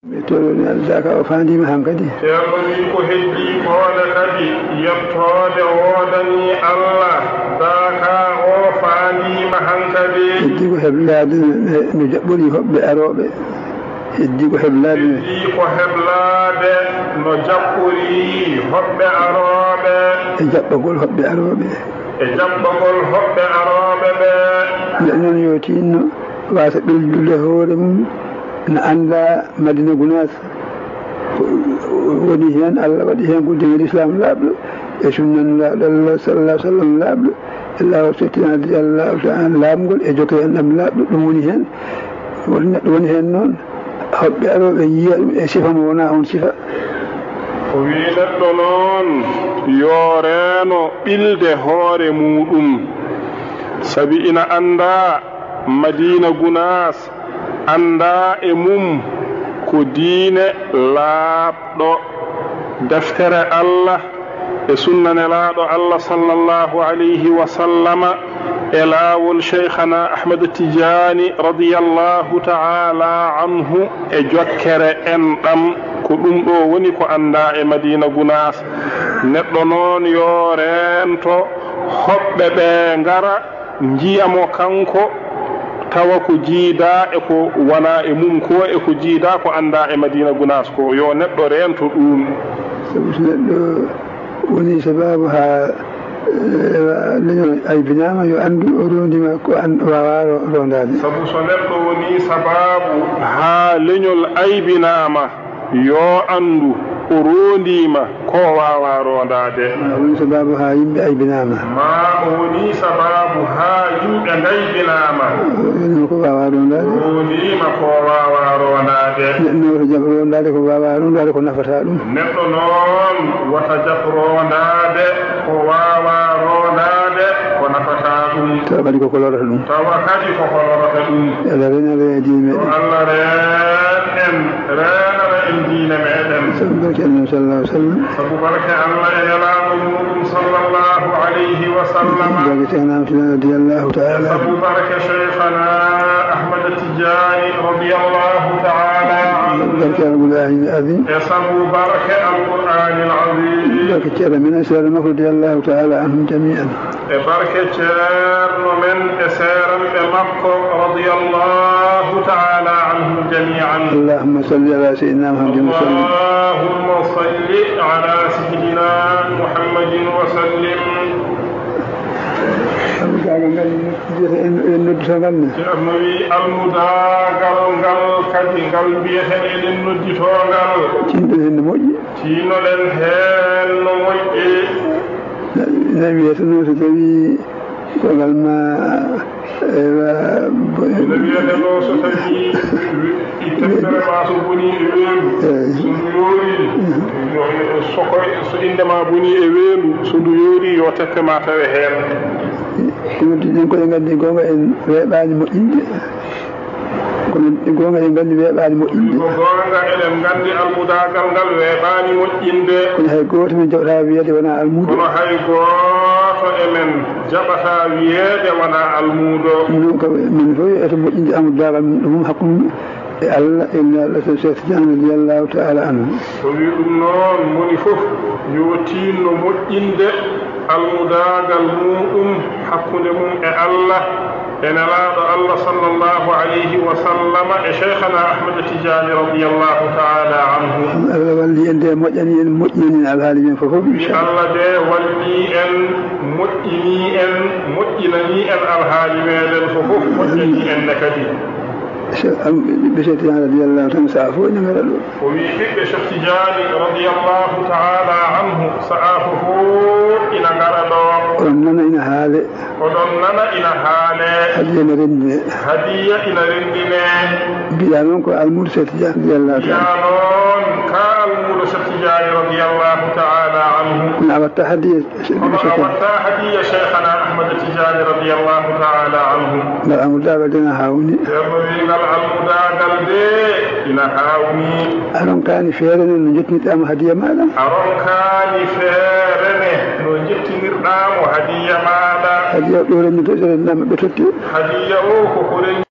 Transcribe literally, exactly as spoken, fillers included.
Ɓe toroni Allah, daaka o faandiima hankadi. Ceerno wi ko heddii koole kadi, yettoode woodanii Allah, daaka o faandiima hankadi. Heddii ko heblaade no, no jaɓɓori hoɓɓe arooɓe. Heddii ko heblaade no. Heddii ko heblaade no jaɓɓori hoɓɓe arooɓe. E jaɓɓagol hoɓɓe arooɓe. E jaɓɓagol hoɓɓe arooɓe ɓe. Neɗɗo noon yo tinno waasa ɓeldude hoore mum, na annda Madina Gunaas ko woni heen, Allah waɗi heen ko diine Lislaam laaɓɗo, e sunna Nulaaɗo Allah sallallahu alaihi wa sallam laaɓɗo, e laawol settinaade Allahu ta'ala laamgol, e jokke enɗam laaɓɗo, ɗum woni heen. Won neɗɗo woni heen noon, hoɓɓe arooɓe yiya ɗum e sifa mo wonaa oon sifa. O wii neɗɗo noon yo reeno ɓilde hoore muuɗum, sabi ina anndaa Madiina Gunaas, anndaa e mum ko diine laaɓɗo, deftere Allah e sunna Nelaaɗo Allah sallallahu alayhi wa sallama, e laawol Sheikhana Ahmad Tijaani radiyallahu ta'ala anhu e jokkere enɗam. Ko ɗum ɗo woni ko anndaa e Madiina Gunaas. Neɗɗo noon yo reento hoɓɓe ɓe ngara njiya mo kanko, tawa ko jiidaa e ko wonaa e mum ko, e ko jiidaa ko anndaa e Madiina Gunaas ko, yo neɗɗo reento ɗum. Sabu so neɗɗo woni sabaabu haa, eh, leñol aybinaama, yo anndu o roondiima ko an-, waawaa ro-, roondaade. Sabu so neɗɗo woni sabaabu haa leñol aybinaama, yo anndu o roondiima ko waawaa roondaade. Ma o woni sabaabu haa yimɓe aybinaama. Ma o woni sabaabu haa yimɓe ngaybinaama. Roondiima ko waawaa roondaade. Roondiima ko waawaa roondaade. Neɗɗo noon wota jaɓ roondaade ko waawaa roondaade ko nafataa ɗum. Neɗɗo noon wota jaɓ roondaade ko waawaa roondaade ko nafataa ɗum. Tawa kadi ko ko lorata ɗum. Tawa kadi ko ko lorata ɗum. Yo Allah reen en e diine meeɗen. Yo Allah reen en, reenana en diine meeɗen. Sabu barke Annabi sallallahu alaihi wa sallam. Sabu barke Allah e Nelaaɗo muuɗum sallallahu alayhi wa sallam. Barke Cheikhna Ahmad Tidiane radiyallahu ta'ala. Sabu barke Cheikhna Ahmad Tidiane radiyallahu ta'ala anhu. Barke Al-Qur'anil Azim. E sabu barke Al-Qur'anil Azim. Barke Ceerno men e seeɗa makko radiyallahu ta'ala anhum jami'an. E barke ceerno men e seeranɓe makko radiyallahu ta'ala anhum jami'an. اللهم صل على سيدنا محمد وسلم. اللهم صل على سيدنا محمد وسلم. Almudaagal ngal mbiyeten en, en noddito ngal ne. Ceerno wi almudaagal ngal kadi ngal mbiyeten eɗen noddito ngal. Tinɗen heen no moƴƴi. Tinnoɗen heen no moƴƴi. Na, na wiyata noon so tawi ko ngal ma, ewa, bo-, ene wiyata noon so tawi i teppere ma so boni e weendu, eyi, so ndu yoori, yo, so koy, so innde ma boni e weendu, so ndu yoori, yo teppe ma tawe heen. Ko noddi ɗen ko en nganndi goonga en weeɓaani moƴƴinde. Kono goonga en nganndi weeɓaani moƴƴinde. Ko goonga eɗen nganndi almudaagal ngal weeɓaani moƴƴinde. Kono hay gooto men jaɓataa wiyeede wonaa almuudo. Kono hay gooto e men jaɓataa wiyeede wonaa almuudo. Ɗum noon kam, men fof yo eto moƴƴinde almudaagal mum, ɗum hakkunde mum e Allah, e Nelaaɗo Cheikh Tidiane radiyallahu ta'ala anhu. O wi ɗum noon, moni fof yo tinno moƴƴinde almudaagal muuɗum hakkunde mum e Allah, e Nelaaɗo Allah sallallahu alayhi wa sallam, e Cheikhana Ahmad Tidiane radiyallahu ta'ala anhu. Allah walli en de, moƴƴani en, moƴƴinani en alhaali men fof, wi inchallah. Allah de walli en, moƴƴini en, moƴƴinani en alhaali meɗen fof, moƴƴani en ne kadi. Cheikh am, ɓiɓɓe Cheikh Tidiane radiyallahu ta'ala anhu sahaa fof ene ngara ɗo. O wi ɓiɓɓe Cheikh Tidiane radiyallahu ta'ala anhu sahaa fof ina ngara ɗo. Oɗon nana ina haale. Oɗon nana ina haale. Hadiya ina renndine. Hadiya ina renndine. Mbiya noon ko almuudo Cheikh Tidiane radiyallahu ta'ala. Mbiya noon ka almuudo Cheikh Tidiane radiyallahu ta'ala anhu. Kono a watta hadiya. Kono a watta hadiya Cheikhana Ahmad Tidiane radiyallahu ta'ala anhu. Ngal almudaagal de ina haawni. Ceerno wi ngal almudaagal de ina haawni. A ronkaani feere ne no njottinirɗaa mo hadiya maaɗa? A ronkaani feere ne no njottinirɗaa mo hadiya maaɗa? Hadiya o ɗo renndito, so renndinaama ɓe totti. Hadiya o ko ko renndi-